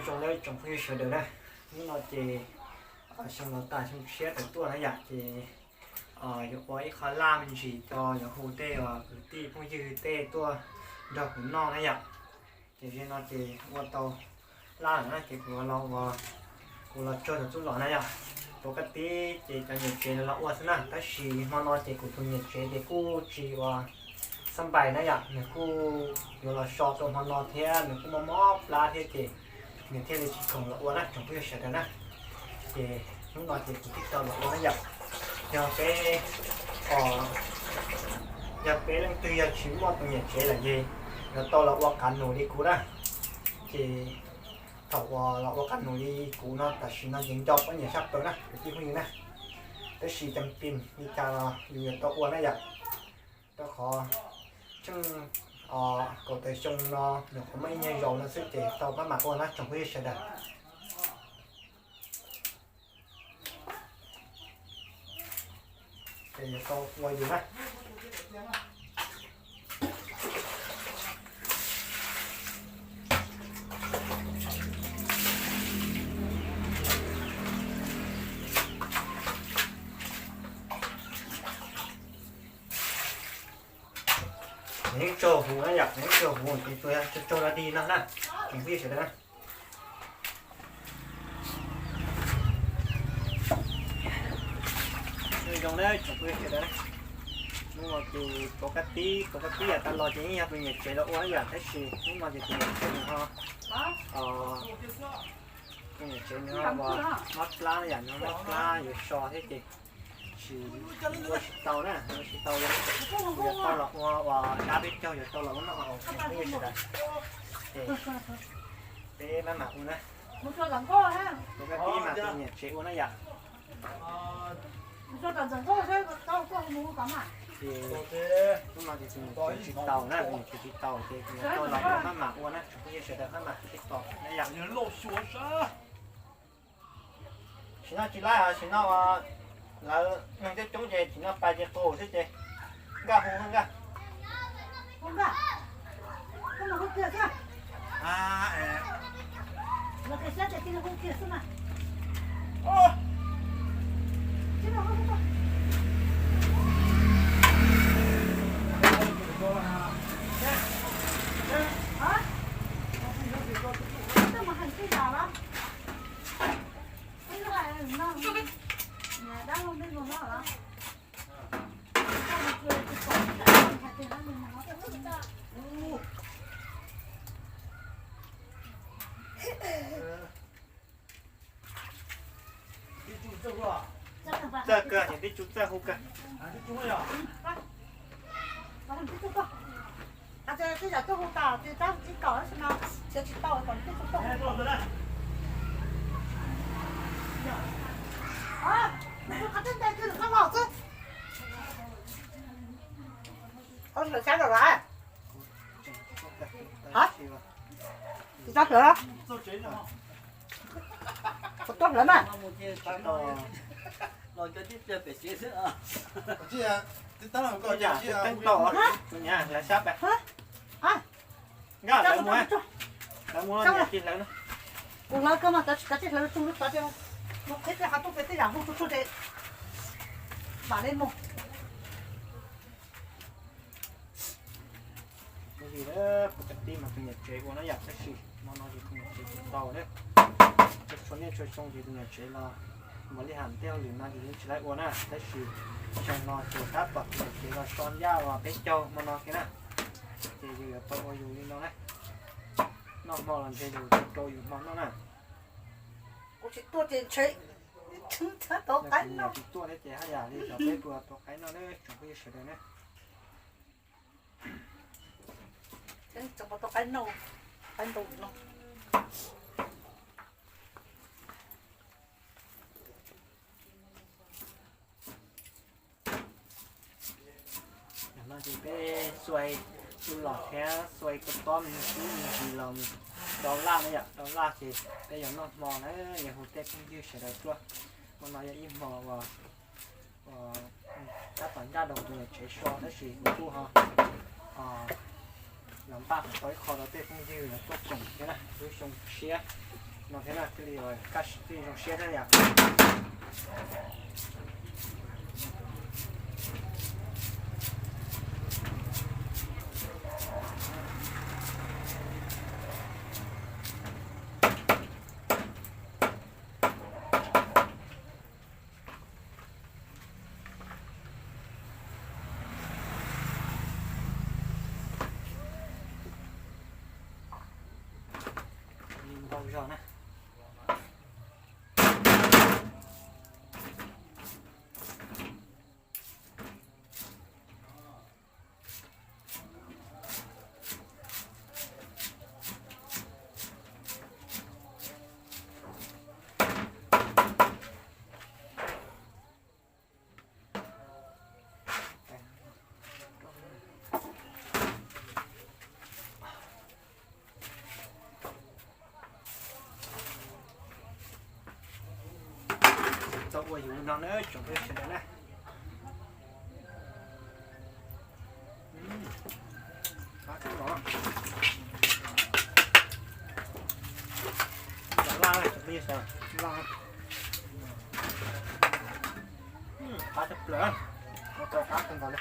Tsoom, tsoom phooj ywg sawv daws na, hnub no ces xyoo no tas xyoo tshiab tawm tuaj na yom, ces yuav ua ib qho laj me ntsis rau yuav hu tej kwv tij phooj ywg tej tuaj nrog kuv noj na yom. Ces zaum no ces ua tau laj lawm na ces kuv los ua, kuv los tso cov txuj lom na yom. Pov kaj tib ces cov niam tsev lawv los ua xwb na, tab sis hmo no ces kuv tus niam tsev ces kuj tsis ua xab npais na yom, nws kuj yuav los so rau hmo no thiab nws kuj mob mob plab thiab ces nws thiaj li tsis khoom los ua na tsoom phooj ywg sawv daws na. Ces hnub no ces kuv thiaj tau los ua na yom. Yog peb, yog peb leej twg yog tsis muaj tus niam tsev lawm ces yuav tau los ua qab nus li kuv na. Ces thaum uas los ua qab nus li kuv no tam sim no ces nco poj niam sab plaws na kwv tij phooj ywg na. Tab sis cas pis li cas los yus yuav tau ua na yom. Rau qhov tsheej kaum tawm xyoo no nyuam qhuav muaj ib nyuag zaus no xwb ces tau maj mam ua na tsoom phooj ywg sawv daws. Ces yuav tau ua yus na. Nws yeej tsaug huv na yom, nws yeej tsaug huv ces tsuas yog tsaug tsaug dog dig no na, tsoom phooj ywg sawv daws na. Zoo na tsoom phooj ywg sawv daws na, hnub no ces Pov Kab Tib, Pov Kab Tib yam tas los ces yeej yog tus niam tsev los ua na yom, tab sis hnub no ces tus niam tsev nws ho, tus niam tsev nws ho mob plab na yom, nws ho mob plab yuav so thiab ces tsis, ua tsis tau na, ua tsis tau li. Kuv yuav tau los ua, ua dab peb caug yuav tau los ua noj os tsoom phooj ywg sawv daws. Ces peb maj mam ua na. Pov Kab Tib mas tus niam tsev ua na yom. Ces hnub no ces tus niam tsev tsis tau na, tus niam tsev tsis tau ces kuv yuav tau los ua maj mam ua na tsoom phooj ywg sawv daws, maj mam ua na yom. Sim no tsis laib os, sim no lawv neeg coob coob ces sim no pais ces qus xwb ces nkaj hu nkaj. Txawj kawg, niam tij tsuj txawj hu kawg. Tsis tau hlawv, kuv tuaj hlawv na. Los cov tib pliag pem tsev xwb. Teeb tau, hlawv sab pem. Nkaj hlawv mus, hlawv mus los niam tij hlawv na. Kuv hlawv kawg mas, cov tsis hlawv tsoo lub tod ces mus qhib tej qhov rooj pem tej yam hu tsuag tsuag ces vam li mus. Kuv yog Pov Kab Tib mas tus niam tsev ua na yom, tab sis hmo no ces tus niam tsev tsis tau na. Txhua niaj txhua xyoo ces tus niam tsev los mus li has tej hauj lwm no ces yeej tsis laib ua na, tab sis xyoo no ces tab tom tus niam tsev los so ncaj uas peb caug hmo no kiag na, ces yus yuav tau ua yus li no na. Noj hmo los ntshe yus tsis rau yus hmo noj na. Kuv tsis tuaj ces ntshe tsis tuaj thiab ces haj yam li cov peb tua tau qaib noj na tsoom phooj ywg sawv daws na. Tau qaib noj, qaib ntaus no. Nim no ces peb xuas txuj lom thiab xuas kua txob me ntsis me ntsis los rau laj na yom, rau laj ces peb yuav noj hmo na, yuav hu tej phooj ywg sawv daws tuaj. Hmo no yog ib hmo uas tab tom ncaj rau tus niam tsev so tab sis kuv kuj ho los npaj tau ib qho rau tej phooj ywg los tuaj koom thiab na, lub xyoo tshiab No thiab na, thiaj li, thiaj li zoo siab thiab yom. Npau zog na. Tau ua yus no na tsoom phooj ywg sawv daws na. Qab kawg nkaus. Laj laj tsoom phooj ywg sawv daws, laj. Qab tshaj plaws, ua tau qab kawg nkaus li.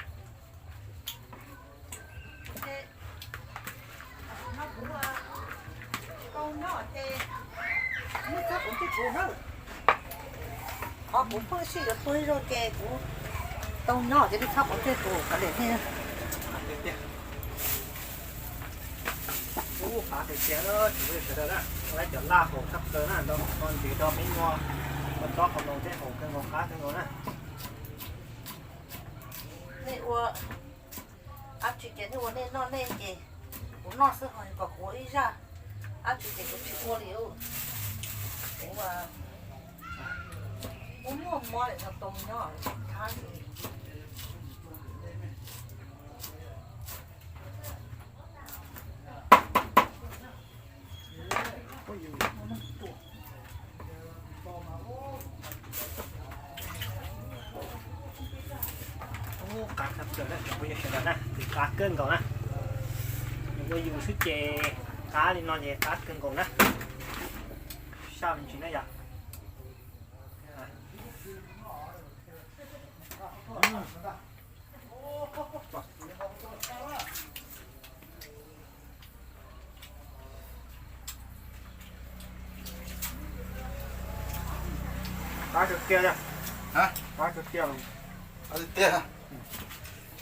Qhov kuv pheej sij yuav tuag ib zaug ces kuv tau nyob ces nej txhob pov tseg kuv kav liam nej. Ub, qab tiag tiag, tsoom phooj ywg sawv daws na, lawv cov laj haum tshaj plaws na, nrog ntses, nrog me nyuam, nrog tsob qos noos tej haum kawg nkaus, qab kawg nkaus na. Nej ua dab tsi ces nej ua nej noj nej ces, kuv noj xwb ho kom kuv ua ib zaj dab tsi ces kuv tsis ua li. Kuv, kuv muaj mob li no tau nyob thab. Ub, qab tshaj plaws na tsoom phooj ywg sawv daws na, nws qab kawg nkaus na. Nws ua yus xwb ces qab li no ces qab kawg nkaus na. Saj me ntsis na yom. Qab tiag tiag, qab tiag tiag. Qab tiag tiag.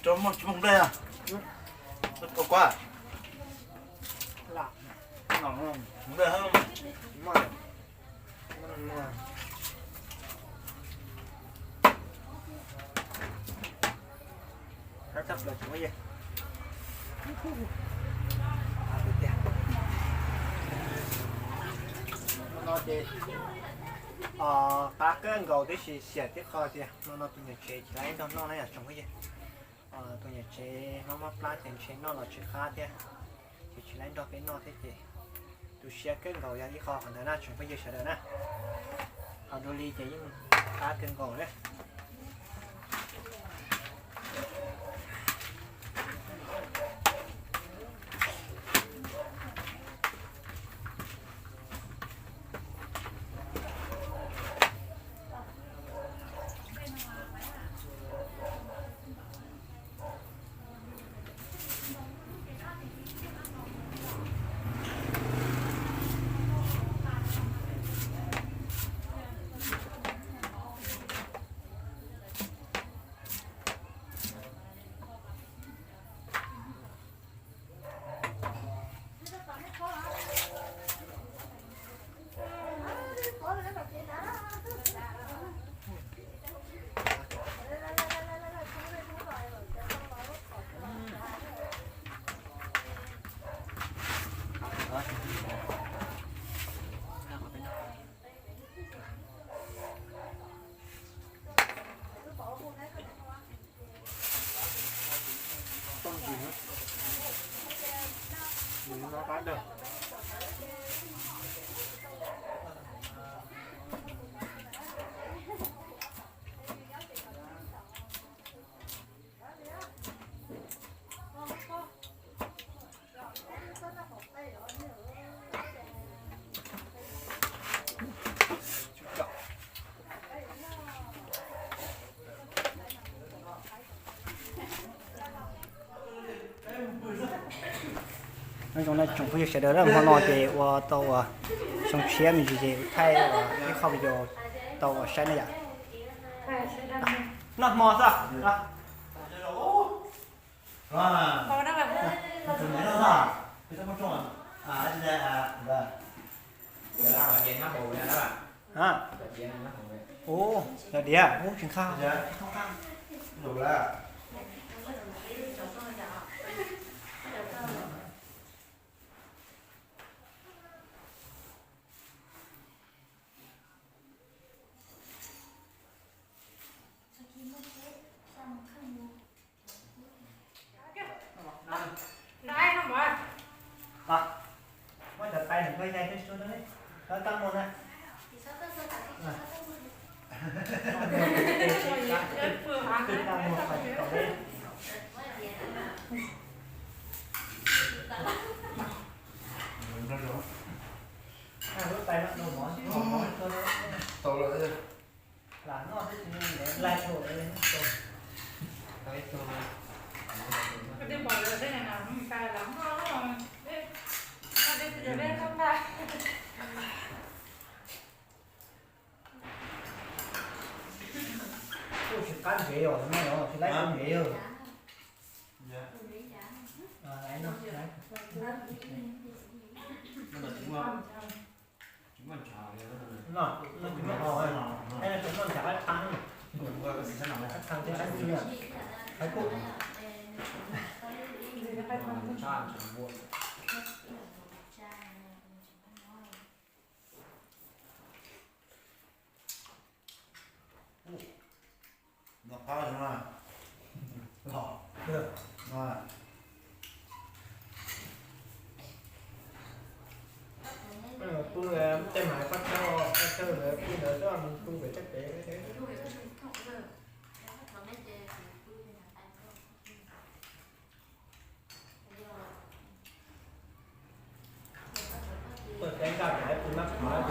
Rau muaj tsis muaj nplej, ua kuv, nplej. Qab tshaj plaws tsoom phooj ywg. Qab tiag tiag. No ces qab kawg nkaus tib si, xiam tib qho tiag. No no tus niam tsev tsis tau nrog noj na yom tsoom phooj ywg. Tus niam tsev mob mob plab ces ntshe noj los tsis qab thiab, ces tsis tau nrog peb noj thiab ces tu siab kawg nkaus yog ib qho qhov ntawd na tsoom phooj ywg sawv daws na. Qhov dua li ces yeej qab kawg nkaus na. Zoo no tsoom phooj ywg sawv daws, hmo no ces ua tau ua xyoo tshiab me ntsis ces thaij ua ib qho video tau ua saib na yom. Noj hmo xwb. Ua, yog diav ub tsis nqaj. Muab cov tais ntawm koj yai tej suab na, txhob tau mus na. Lub tais no mov, mov tau lawm. Lam noj xwb tsis laig tau. Kuj tsis qab ntsev os, no tsis laib tau ntsev yog. No, no tsis muaj qhov, no tsis muaj ntshav qab qhab, qab qhab thiab qab ntxwg, qab kuj. No qab no. Pw tej mas pab tau, pab tau ntawd pw ntawd txhob mus pw pem teb pem. Tuaj teb nkaj pem pw mab qhov.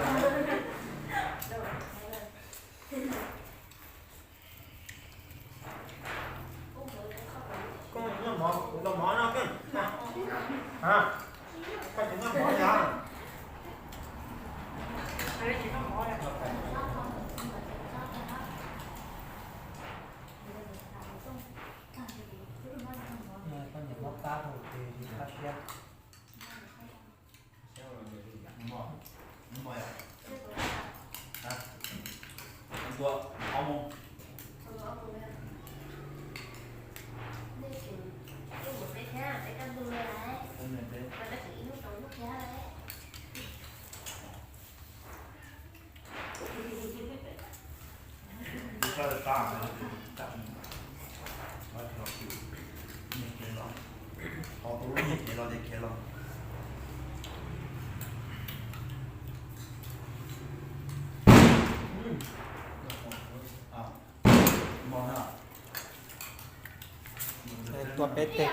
Koj noj mov, kuv noj mov no koj. Koj tsis noj mov li os. Koj nyiam mob qab hau ces qab siab. Tua peb teg.